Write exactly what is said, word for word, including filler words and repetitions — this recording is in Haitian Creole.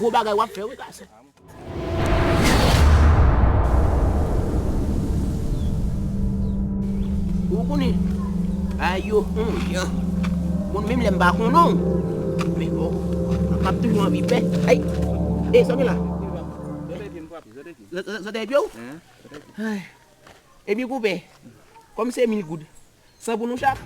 Gwo bagay w ap fè, wi, gason. Ou konnen. Ay yo, hum, yan. Bon, menm lè m pa konnen w. Men bon, m ap toujou anvi pè. Ay. E, sa w gen la? Zòt, zòt, zòt ede w? Ay. Epi koupe. Kòm se mil goud. San pou nou chak.